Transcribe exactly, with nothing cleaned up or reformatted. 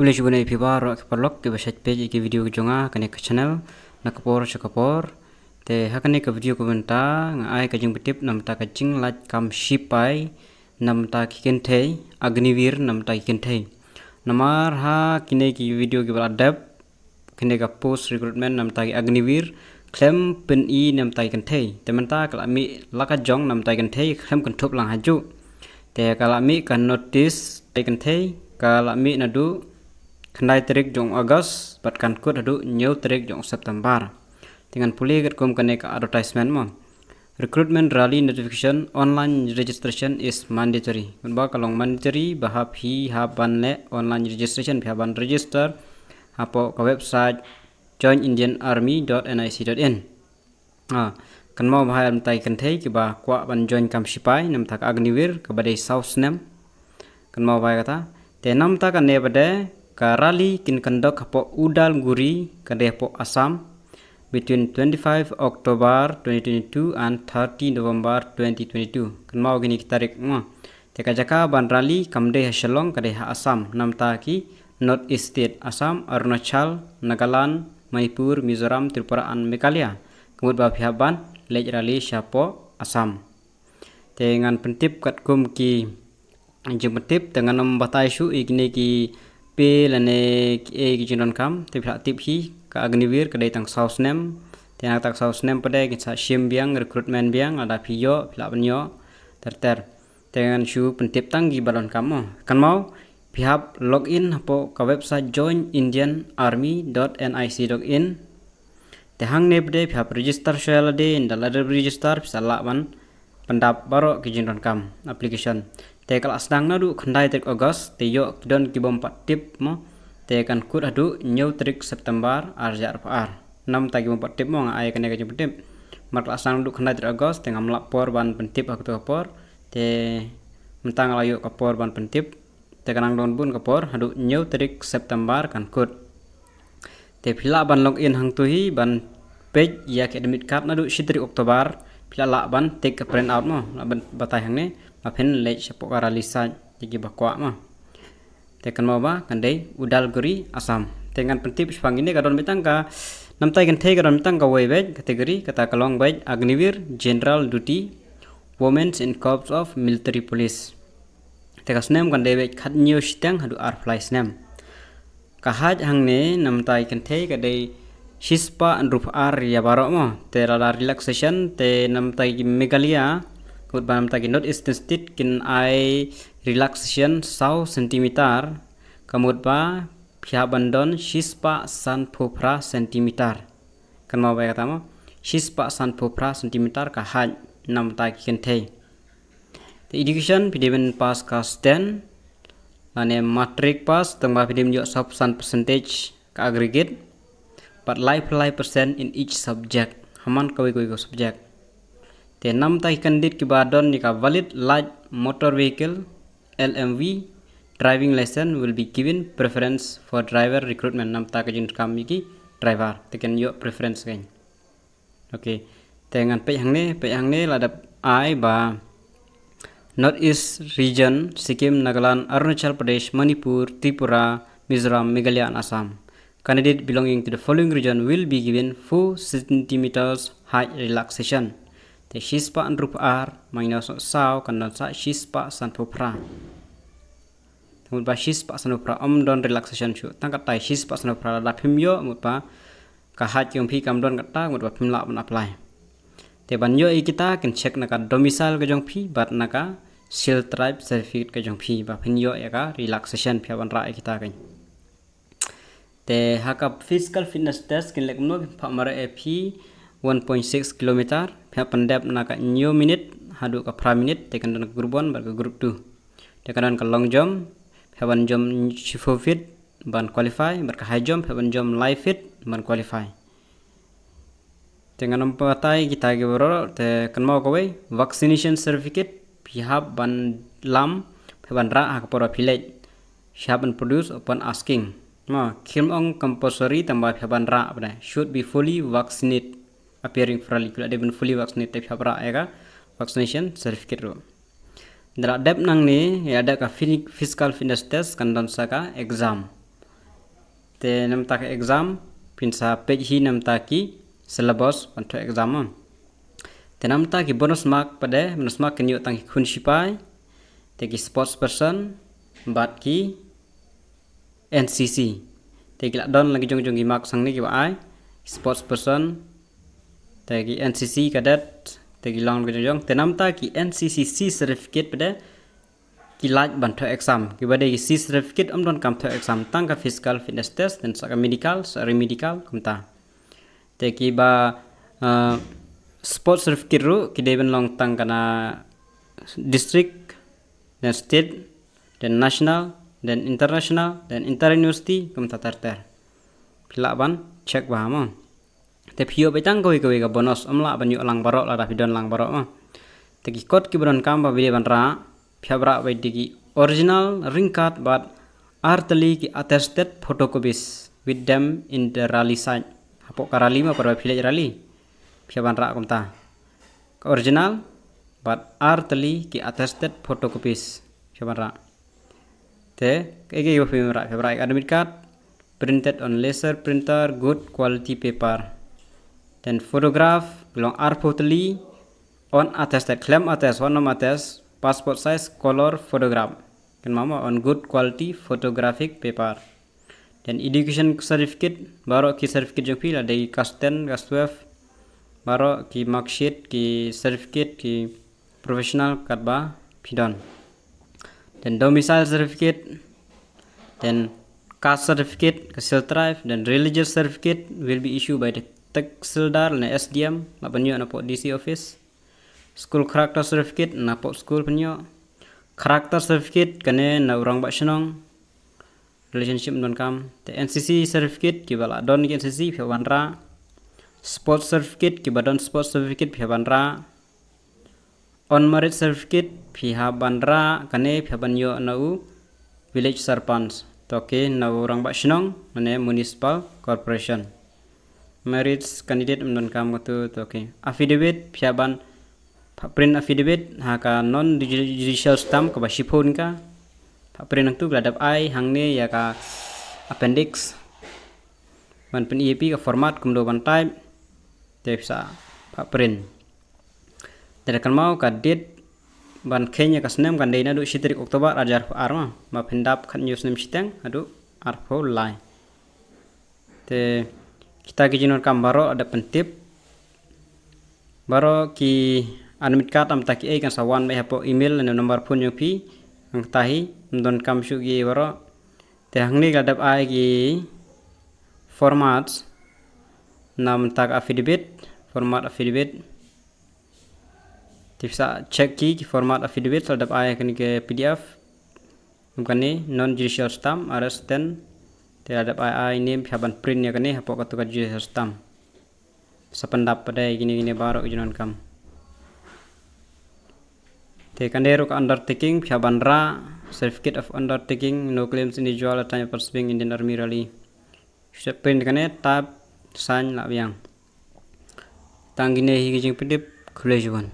Khublei shibun ïa phi baroh ki paralok kiba shait peit ïa ki video ki jong nga ha kane ka channel na ka por sha ka por. Te ha kane ka video ka mynta nga ai ka jingpyntip namar ka jinglait kam shipai namar ki kynthei, Agniveer namar ki kynthei. Namar ha kine ki video kiba la dep, kine ka post recruitment namar ki Agniveer khlem pyni namar ki kynthei. Te mynta ka la mih la ka jong namar ki kynthei, khlem kynthup lang hajuh. Te ka la mih ka notice ki kynthei, ka la mih naduh khyndai tarik jong August bad kan kut haduh hynñiew tarik jong September. Te ngan pule katkum kane ka advertisement mo. Recruitment rally notification, online registration is mandatory. Mynba ka long mandatory ba hap hi hap ban leh online registration, phi hap ban register hapoh ka website join indian army dot n i c dot in. Ah, kan mau ba hai namar ki kynthei kiba kwah ban join kam shipai namar ka Agniveer kaba dei saw snem. Kan mau ba hai kata. Te namar kane ba dei ka rally kin conduct hapoh Udalguri ka dei hapoh Assam between twenty-five October twenty twenty-two and thirty November twenty twenty-two. Kan mau kine ki tarik mo. Te ka jaka ban rally kam dei ha Shillong, ka dei ha Assam namar ki North East State, Assam, Arunachal, Nagaland, Manipur, Mizoram, Tripura and Meghalaya. Ka mut ba phi hap ban leit rally shapoh Assam. Te ngan pyntip katkum ki jingpyntip, te ngan ym batai shuh ïa kine ki pay lane ki ei ki jingdonkam. Te phi lah tip hi ka Agniveer ka dei tang saw snem. Te na kata ka saw snem pat de kin sa shim biang, recruitment biang, lada phi ïoh phi lah ban ïoh ter ter. Te ngan shu pyntip tang kiba donkam mo. Kan mau phi hap log in hapoh ka website join indian army dot n i c dot in. Te hangne pat de phi hap register shuwa ïa lade, ynda la dep register phi sa lah ban pyndap baroh ki jingdonkam application. Te ka la sdang naduh khyndai tarik August, te ïoh ki don ki bym pat tip mo. Te kan kut haduh hynñiew tarik September ar hajar arphew ar. Namar ki bym pat tip mo, nga ai kane ka jingpyntip. Namar ka la sdang naduh khyndai tarik August, te ngam lap por ban pyntip ha kato ka por. Te mynta nga la ïoh ka por ban pyntip. Te ka nang don bun ka por, haduh hynñiew tarik September kan kut. Te phi lah ban log in hangto hi ban peit ïa ki admit card naduh shi tarik October, phi lah lah ban take ka print out mo, lah ban batai hangne, ba phin leit shapoh ka rally site, ïa kiba kwah mo. Te kan mau ba kan dei Udalguri, Assam. Te ngan pyntip shaphang kine, ka don beit tang ka, namar ki kynthei ka don beit tang kawei beit category, kata ka long beit Agniveer General Duty, Women's in Corps of Military Police. Te ka snem kan dei beit khathynñiew shiteng haduh arphew lai snem. Ka height hangne namar ki kynthei ka dei shispah hynriewphew ar ïa baroh mo. Te lada relaxation te namar ki Meghalaya, ka mut ba namar ki North Eastern State kin ai relaxation saw centimeter, ka mut ba phi hap ban don shispah sanphew phra centimeter. Kan mau ba ïa kata mo, shispah sanphew phra centimeter ka height namar ki kynthei. Te education, phi dei ban pass ka ten lane matric pass, tang ba phi dei ban ïoh saw phew san percentage ka aggregate, bad laiphew lai percent in each subject, ha man kawei kawei ka subject. Te namar ki candidate kiba don ïa ka valid light motor vehicle, L M V, driving license will be given preference for driver recruitment, namar ka jingkam ïa ki driver, te kin ïoh preference kein. Okay. Te ngan peit hangne, peit hangne la dep ai ba North East Region, Sikkim, Nagaland, Arunachal Pradesh, Manipur, Tripura, Mizoram, Meghalaya and Assam. Candidate belonging to the following region will be given four centimeters height relaxation. Te shispah hynriewphew ar minus saw kan don sa shispah sanphew phra. Te mut ba shispah sanphew phra ym don relaxation shuh. Tang katai shispah sanphew phra, lada phim ïoh mut ba ka height jong phi kam don katta, mut ba phim lah ban apply. Te ban ïoh ïa kita kin check na ka domicile ka jong phi bad na ka Shield Tribe certificate ka jong phi, ba phin ïoh ïa ka relaxation, phi hap ban rah ïa kita kein. Te ha ka physical fitness test kin leh kumno, kin phah mareh ïa phi one point six kilometer, phi hap pyndep na ka hynñiew minit haduh ka phra minit, te kan don ka group one bad ka group two. Te kan don ka long jump, phi hap ban jump shiphew feet ban qualify, bad ka high jump phi hap ban jump lai feet ban qualify. Te ngan ym batai kita ki baroh, te kan mau kawei, vaccination certificate, phi hap ban lam, phi hap ban rah ha ka por ba phi leit. Phi hap ban produce upon asking. Mo, kim ong compulsory, tang ba phi hap ban rah, bad should be fully vaccinated, appearing for rally, ka la dei ban fully vaccinated, te phi hap rah ïa ka vaccination certificate ruh. Ynda la dep nangne, ïa dep ka phy-, physical fitness test, kan don sa ka exam. Te namta ka exam phin sa peit hi namta ki syllabus ban thoh exam mo. Te namta ki bonus mark pat de, bonus mark kin ïoh tang ki khun shipai, te ki sports person bad ki N C C. Te ki la don la ki jong jong ki mark sangne kiba ai sports person, te ki N C C cadet, te ki long la ki jong jong. Te namta ki N C C C certificate pat de ki lait ban thoh exam. Kiba dei ki C certificate ym donkam thoh exam, tang ka physical fitness test, then sa ka medical, sa remedical kumta. Te kiba, uh, sports certificate ruh ki dei ban long tang ka na district, then state, then national, then international, then inter university kumta ter ter. Phi lah ban check bha mo. Te phi ïoh beit tang kawei kawei ka bonus, ym lah ban ïoh lang baroh lada phi don lang baroh mo. Te ki kot kiba donkam ba phi dei ban rah, phi hap rah beit da ki original ryngkat bad ar tylli ki attested photocopies with them in the rally site. Hapoh ka rally mo, pat ba phi leit rally, phi hap ban rah kumta. Ka original bad ar tylli ki attested photocopies, phi hap ban rah. Te kaei kaei ba phi hap ban rah, phi hap ban rah admit card printed on laser printer, good quality paper. Then photograph long arphew tylli, unattested, khlem attest, wat nym attest, passport size color photograph. Kynmaw mo, on good quality photographic paper. Then education certificate, baroh ki certificate jong phi, la dei class ten, class twelve, baroh ki mark sheet, ki certificate, ki professional katba phi don. Then domicile certificate, then caste certificate, ka CIL tribe, then religious certificate will be issued by the tehsildar lane S D M, lah ban ïoh napoh D C office. School character certificate, napoh school phin ïoh. Character certificate, kane na u rangbah shnong, relationship ym donkam. Te N C C certificate, kiba la don ki N C C phi hap ban rah. Sports certificate, kiba don sports certificate phi hap ban rah. On merit certificate phi hap ban rah, kane phi hap ban ïoh na u village sarpanch, to ki na u rangbah shnong lane municipal corporation. Merits candidate ym donkam katu, to ki affidavit phi hap ban print affidavit ha ka non judicial stamp kaba shiphew tyngka. Pha print nangtu, ki la dep ai hangne ïa ka appendix ban pyni ïa phi ka format kumno ban type. Te phi sa pha print. Te da kynmaw ka date ban kheiñ ïa ka snem kan dei naduh shi tarik October ar hajar arphew ar ma, ba phin dap khathynñiew snem shiteng haduh arphew lai. Te kita ki jingdonkam baroh la dep pyntip. Baroh ki admit card, namta kiei kan sa wan beit hapoh email ne number phone jong phi. Hangta hi ym donkam shuh ki baroh. Te hangne ka la dep ai ki formats namta ka affidavit, format affidavit. Te phi sa check ki, ki format affidavit, la dep ai kane ka P D F. Kum kane non judicial stamp, arrest ten. Te la dep ai ai name, phi hap ban print ïa kane hapoh katu ka judicial stamp. Sa pyndap pat de kine kine baroh ki jingdonkam. Te kane ruh ka undertaking phi hap ban rah, certificate of undertaking, no claims individual at time of participating in Indian Army rally. Shu print kane, type, sign, la biang. Tang kine hi ki jingpyntip, khublei shibun.